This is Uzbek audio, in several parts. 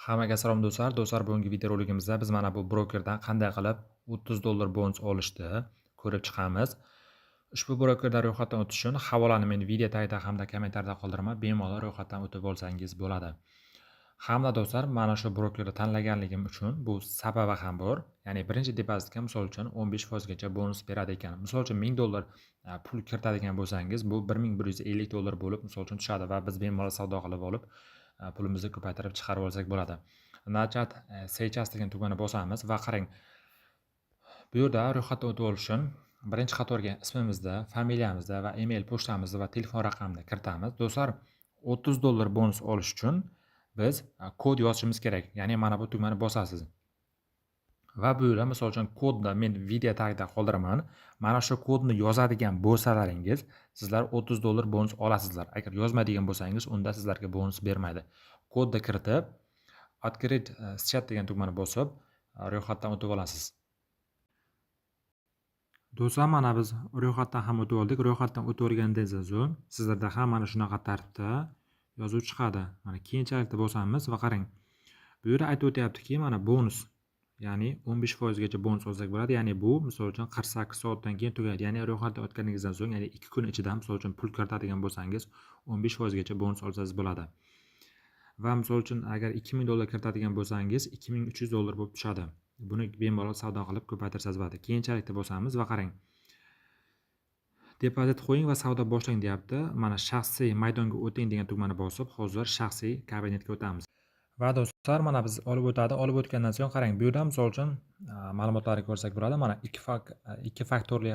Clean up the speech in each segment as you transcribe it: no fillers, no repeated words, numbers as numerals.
Hammaga salom do'stlar. Do'stlar, bugungi videorolikimizda biz mana bu brokerdan qanday qilib $30 bonus olishni ko'rib chiqamiz. Ushbu brokerdan ro'yxatdan o'tish uchun havolani men video tagida hamda kommentariyada qoldiraman. Bemalol ro'yxatdan o'tib olsangiz bo'ladi. Hamda do'stlar, mana shu brokerni tanlaganligim uchun bu sababi ham bor. Ya'ni birinchi depozitga misol uchun 15% gacha bonus beradi ekan. Misol uchun $1000 pul kiritadigan bo'lsangiz, bu $1150 bo'lib misol uchun tushadi va biz bemalol savdo qilib olib pulimizni ko'paytirib chiqarib olsak bo'ladi. Начать сейчас degan tugmani bosamiz va qarang, bu yerda ro'yxatdan o'tib olish uchun birinchi qatorga ismimizni, familiyamizni va email pochtamizni va telefon raqamini kiritamiz. Do'stlar, $30 bonus olish uchun biz kod yozishimiz kerak. Ya'ni mana bu tugmani bosasiz. Va bu yerda misol uchun kodni men video tagida qoldiraman. Mana shu kodni yozadigan bo'lsalaringiz, sizlar $30 bonus olasizlar. Agar yozmaydigan bo'lsangiz, unda sizlarga bonus bermaydi. Kodni kiritib, открыть счет degan tugmani bosib, ro'yxatdan o'tib olasiz. Do'stlar, mana biz ro'yxatdan ham o'tib oldik. Ro'yxatdan o'tib olgandan so'ng sizlarda ham mana shunaqa tartibda yozuv chiqadi. Mana keyinchalik bosamiz va qarang. Bu yerda aytib o'tyaptiki, mana bonus, ya'ni 15% gacha bonus olsak bo'ladi. Ya'ni bu misol uchun 48 soatdan keyin tugaydi. Ya'ni ro'yxatdan o'tganingizdan so'ng, ya'ni 2 kun ichida misol uchun pul kiritadigan bo'lsangiz, 15% gacha bonus olsangiz bo'ladi. Va misol uchun agar $2000 kiritadigan bo'lsangiz, $2300 bo'lib tushadi. Buni bemalol savdo qilib ko'paytirsangiz bo'ladi. Keyinchalik bosamiz va qarang. Depozit qo'ying va savdo boshlang deyapti. Mana shaxsiy maydonga o'ting degan tugmani bosib, hozir shaxsiy kabinetga o'tamiz. Va do'stlar, mana biz olib o'tadi. Olib o'tgandan so'ng qarang, bu yerda misol uchun ma'lumotlarni ko'rsak bo'ladi. Mana ikki faktorli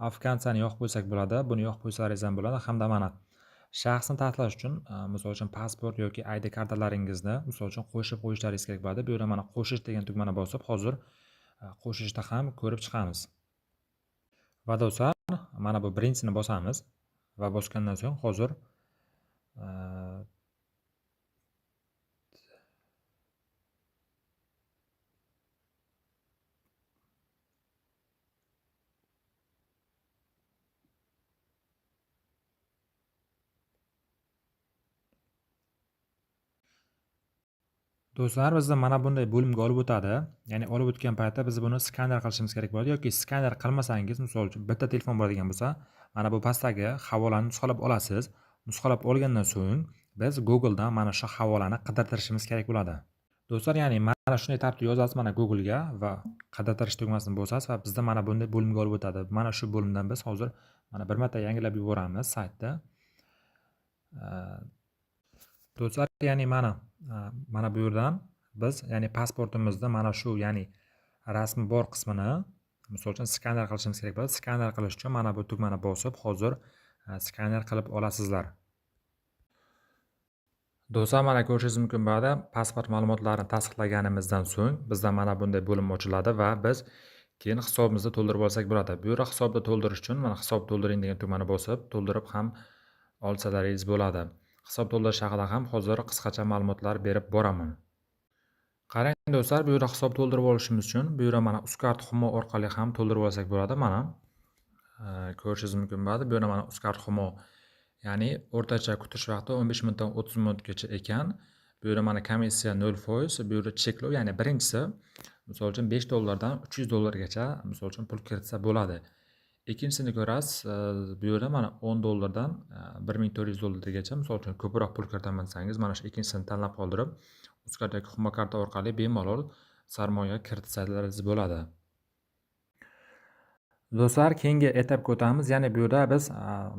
afkansiyani yoqib qo'ysak bo'ladi. Buni yoqib qo'ysalaringiz ham bo'ladi. Hamda mana shaxsni tasdiqlash uchun misol uchun pasport yoki ID kartalaringizni misol uchun qo'shib qo'yishlaringiz kerak bo'ladi. Bu yerda mana qo'shish degan tugmani bosib, hozir qo'shishda ham ko'rib chiqamiz. Va do'stlar, mana bu birinchisini bosamiz va bosgandan so'ng hozir do'stlar, bizni mana bunday bo'limga olib o'tadi. Ya'ni olib o'tgan paytda biz buni skaner qilishimiz kerak bo'ladi yoki skaner qilmasangiz, misol uchun bitta telefon bo'ladigan bo'lsa, mana bu pastdagi havolani nusxalab olasiz. Nusxalab olgandan so'ng biz Google'dan mana shu havolani qidirtirishimiz kerak bo'ladi. Do'stlar, ya'ni mana shunday tartibda yozasiz mana Google'ga va qidirtirish tugmasini bosasiz va bizda mana bunday bo'limga olib o'tadi. Mana shu bo'limdan biz hozir mana bir marta yangilab yuboramiz saytni. Do'stlar, ya'ni mana bu yerdan biz ya'ni pasportimizni mana shu ya'ni rasmi bor qismini misol uchun skaner qilishimiz kerak bo'ladi. Skaner qilish uchun mana bu tugmani bosib, hozir skaner qilib olasizlar. Do'stlar, mana ko'rishingiz mumkin bo'ladi. Pasport ma'lumotlarini tasdiqlaganimizdan so'ng bizda mana bunday bo'lim ochiladi va biz keyin hisobimizni to'ldirib olsak bo'ladi. Bu yerda hisobni to'ldirish uchun mana hisob to'ldiring degan tugmani bosib, to'ldirib ham olsalaringiz bo'ladi. Hisob to'ldirish haqida ham hozir qisqacha ma'lumotlar berib boraman. Qarang do'stlar, bu yerda hisob to'ldirib olishimiz uchun bu yerda mana Uzcard Humo orqali ham to'ldirib olsak bo'ladi. Mana ko'rishingiz mumkin bo'ladi. Bu yerda mana Uzcard Humo, ya'ni o'rtacha kutish vaqti 15 minutdan 30 minutgacha ekan. Bu yerda mana komissiya 0%, bu yerda cheklov, ya'ni birinchisi misol uchun $5 dan $300 gacha misol uchun pul kiritsa bo'ladi. Ikkinchisini ko'rasiz, bu yerda mana $10 dan $1400 gacha misol uchun ko'proq pul kiritaman desangiz, mana shu ikkinchisini tanlab qoldirib, Uzcard yoki Humo karta orqali bemalol sarmoya kiritsangiz bo'ladi. Do'stlar, keyingi etapga o'tamiz. Ya'ni bu yerda biz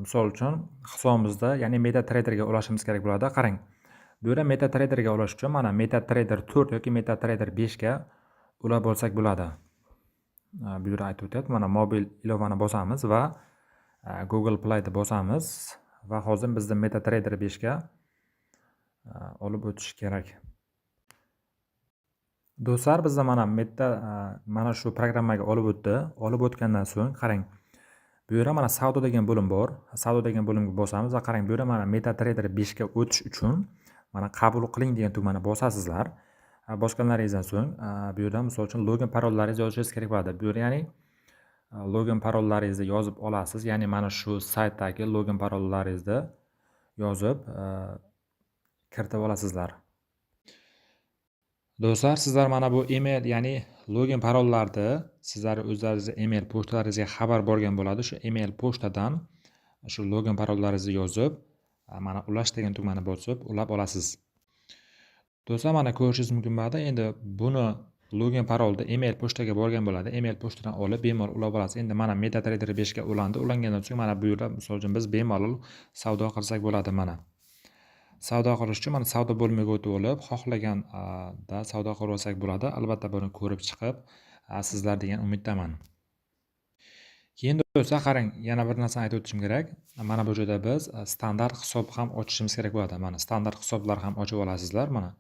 misol uchun hisobimizda, ya'ni MetaTraderga ulashimiz kerak bo'ladi. Qarang, bu yerda MetaTraderga ulash uchun mana MetaTrader 4 yoki MetaTrader 5 ga ulab olsak bo'ladi. Bu yerda aytib o'tyapti, mana mobil ilovani bosamiz va Google Playni bosamiz va hozir bizda MetaTrader 5 ga olib o'tish kerak. Do'stlar, bizda mana Meta mana shu programmaga olib o'tdi. Olib o'tgandan so'ng qarang, bu yerda mana savdo degan bo'lim bor. Savdo degan bo'limga bosamiz va qarang, bu yerda mana MetaTrader 5 ga o'tish uchun mana qabul qiling degan tugmani bosasizlar. Bosganlaringizdan so'ng bu yerda misol uchun login parollaringizni yozishingiz kerak bo'ladi. Bu yerda ya'ni login parollaringizni yozib olasiz. Ya'ni mana shu saytdagi login parollaringizni yozib kiritib olasizlar. Do'stlar, sizlar mana bu email, ya'ni login parollarni sizlar o'zlaringizni email pochtalaringizga xabar borgan bo'ladi. Shu email pochtadan shu login parollaringizni yozib, mana ulash degan tugmani bosib, ulab olasiz. Do'stlar, mana ko'rishingiz mumkin bo'ladi. Endi buni login parolni email pochtaga borgan bo'ladi. Email pochtadan olib bemalol ulab olasiz. Endi mana MetaTrader 5 ga ulandi. Ulangandan so'ng mana bu yerda, misol uchun, biz bemalol savdo qilsak bo'ladi mana. Savdo qilish uchun mana savdo bo'limiga o'tib olib, xohlaganda savdo qilib olsak bo'ladi. Albatta buni ko'rib chiqib sizlar degan umiddaman. Keyin, do'stlar, qarang, yana bir narsani aytib o'tishim kerak. Mana bu joyda biz standart hisob ham ochishimiz kerak bo'ladi. Mana standart hisoblar ham ochib olasizlar. Mana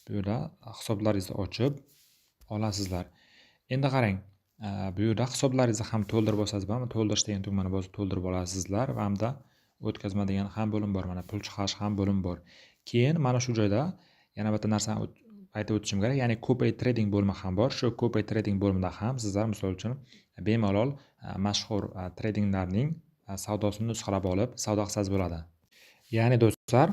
bu yerda hisoblaringizni ochib olasizlar. Endi qarang, bu yerda hisoblaringizni ham to'ldirib olsangiz bo'ladi. To'ldirish degan tugmani bosib to'ldirib olasizlar va hamda o'tkazma degan ham bo'lim bor. Mana pul chiqarish ham bo'lim bor. Keyin mana shu joyda yana bitta narsani aytib o'tishim kerak, ya'ni copy trading bo'limi ham bor. Shu copy trading bo'limida ham sizlar, misol uchun, bemalol mashhur tradinglarning savdosini nusxalab olib savdo qilsangiz bo'ladi. Ya'ni, do'stlar,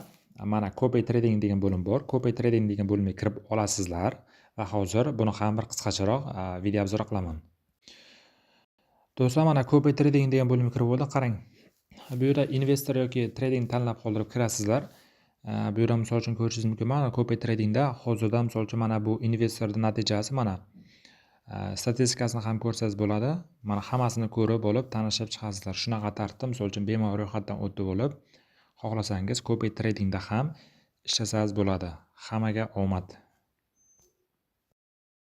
mana copy trading degan bo'lim bor. Copy trading degan bo'limga kirib olasizlar va hozir buni ham bir qisqacharoq video обзор qilaman. Do'stlar, mana copy trading degan bo'limga kirib oldik. Qarang, bu yerda investor yoki trading tanlab qoldirib kirasizlar. Bu yerda, misol uchun, ko'rishingiz mumkin, mana copy tradingda hozirda, misol uchun, mana bu investorni natijasi, mana statistikasini ham ko'rsangiz bo'ladi. Mana hammasini ko'rib olib, tanishib chiqasizlar. Shunaqa tartibda, misol uchun, bemalol ro'yxatdan o'tib olib, xohlasangiz copy tradingda ham ishlasangiz bo'ladi. Hammaga omad!